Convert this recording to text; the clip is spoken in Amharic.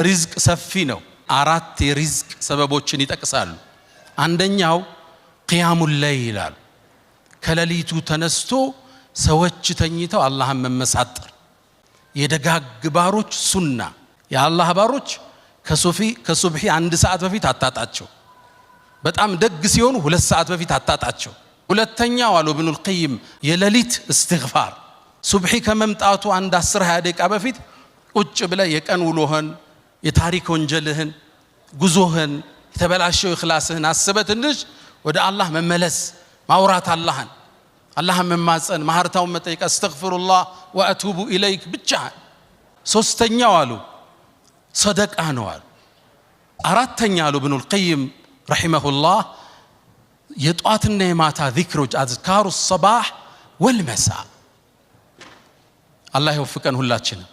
ሪዝቅ ሰፊ ነው። አራት የሪዝቅ ሰበቦችን ይጠቅሳሉ። አንደኛው قيام الليل ይላሉ። ከሌሊቱ ተነስቶ ሰዎች ተኝተው አላህን መመሳጠር፣ የደጋግ ባሮች ሱና። የአላህ ባሮች ከሱብሒ 1 ሰዓት በፊት አታጣቸው። በጣም ደግ ሲሆኑ 2 ሰዓት በፊት አታጣቸው። ሁለተኛው አሉ ኢብኑል ቀይም የሌሊት እስትግፋር፣ ሱብሒ ከመምጣቱ አንድ 10 20 ደቂቃ በፊት ቁጭ ብለህ የቀን ውሎህን፣ የታሪክ ወንጀልህን፣ ጉዞህን፣ የተበላሸው እኽላስህን አስበህ ትንሽ ወደ አላህ መመለስ፣ ማውራት፣ አላህን መማፀን፣ ማህርታውን መጠየቅ፣ أستغفر الله وأتوب إليك ብቻህን። ሶስተኛው አሉ ሰደቃ ነው አሉ። አራተኛ አሉ ኢብኑል ቀይም رحمه الله የጧትና የማታ ዚክሮች፣ أذكار الصباح والمساء። አላህ ይወፍቀን ሁላችንም።